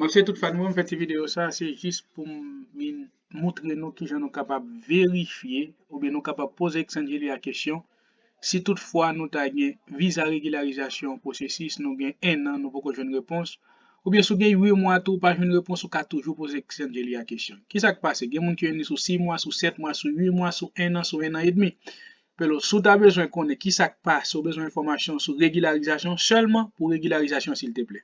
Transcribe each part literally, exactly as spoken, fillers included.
M ap salye tout fan mwen, m fè ti videyo sa, se jis pou m vin moutre nou kijan nou kapab verifye oubyen nou kapab poze Xangeli a kesyon si toutfwa nou ta gen viza regilarizasyon pwosesis, nou gen en an, nou poko jwenn repons, oubyen si w gen uit mwa tou, ou pa jwenn repons, ou ka toujou poze Xangeli a kesyon. Kisa k pase? Gen moun ki jwenn li sou sis mwa, sou sèt mwa, sou uit mwa, sou en an, sou en an edmi. Pelo, si w ta bezwen konnen kisa k pase, ou bezwen enfòmasyon sou regilarizasyon, sèlman pou regilarizasyon, silteplè.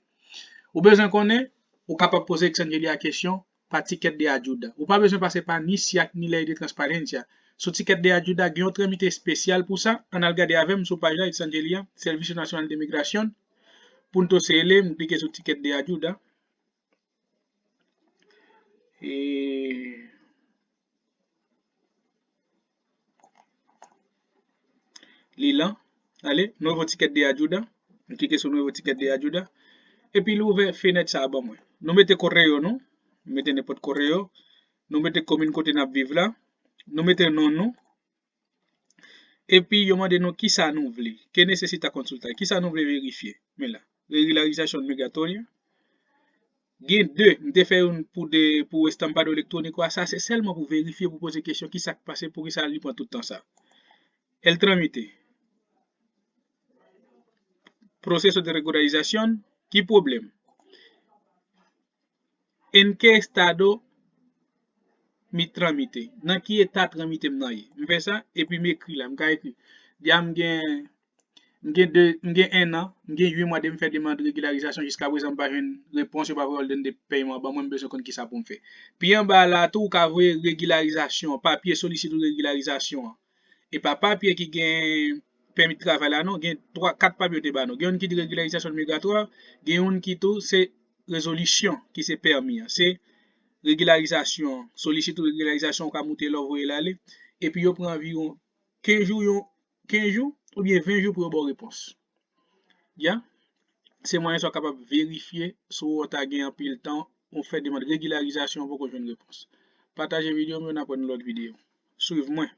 Ou bezwen konnen, ou kapab poze Xangeli a kesyon pa ticket de ayuda. Ou pa bezwen pase pa ni SIAC ni Ley de Transparencia. Sou ticket de ayuda, gen yon tramite espesyal pou sa. Ann al gade avè m sou paj la, Xangeli a, Servicio Nacional de Migración. Punto C L, m klike sou ticket de ayuda. E Li la. Ale, nuevo ticket de ayuda. M klike sou nuevo ticket de ayuda. Epi li ouvè fenèt sa a ban mwen. Nou mete correo nou. Nou mete nenpòt correo. Nou mete komin kote n ap viv la. Nou mete non nou. Epi yo mande nou kisa nou vle. ¿Qué necesita consultar? Kisa nou vle verifye? Men la. Regularización migratoria. Gen de, m te fè youn pou de, pou estampado electrónico a, sa se sèlman pou verifye, pou poze kesyon kisa k pase, poukisa li pran tout tan sa. El trámite. Proceso de regularización, ki pwoblèm? ¿En qué estado mi trámite? Nan ki eta tramite m nan ye? M fè sa, epi m ekri la, m ka ekri. Di a m gen M gen de, m gen en an, m gen uit mwa depi m fè demann regilarizasyon, jiskaprezan m pa jwenn repons, yo pa voye òdèn de pèyman ban mwen, m bezwen konn kisa pou m fè. Pi anba a la tou, ou ka voye regilarizasyon, papye solisitid regilarizasyon an. E pa papye ki gen pèmi travay la non, gen twa, kat papye yo te ba nou. Gen youn ki di regilarizasyon migratoire, gen youn ki tou se rezolisyon ki se pèmi an. Se regilarizasyon, solisitid regilarizasyon ou ka moute lè w voye l ale, epi yo pran anviwon kenz jou, yon kenz jou oubyen ven jou pou yo ba w repons. Ya, se mwayen sa w kapab verifye si w ta gen anpil tan ou fè demann regilarizasyon ou poko jwenn repons. Pataje videyo m yo, n ap wè nan lòt videyo. Swiv mwen.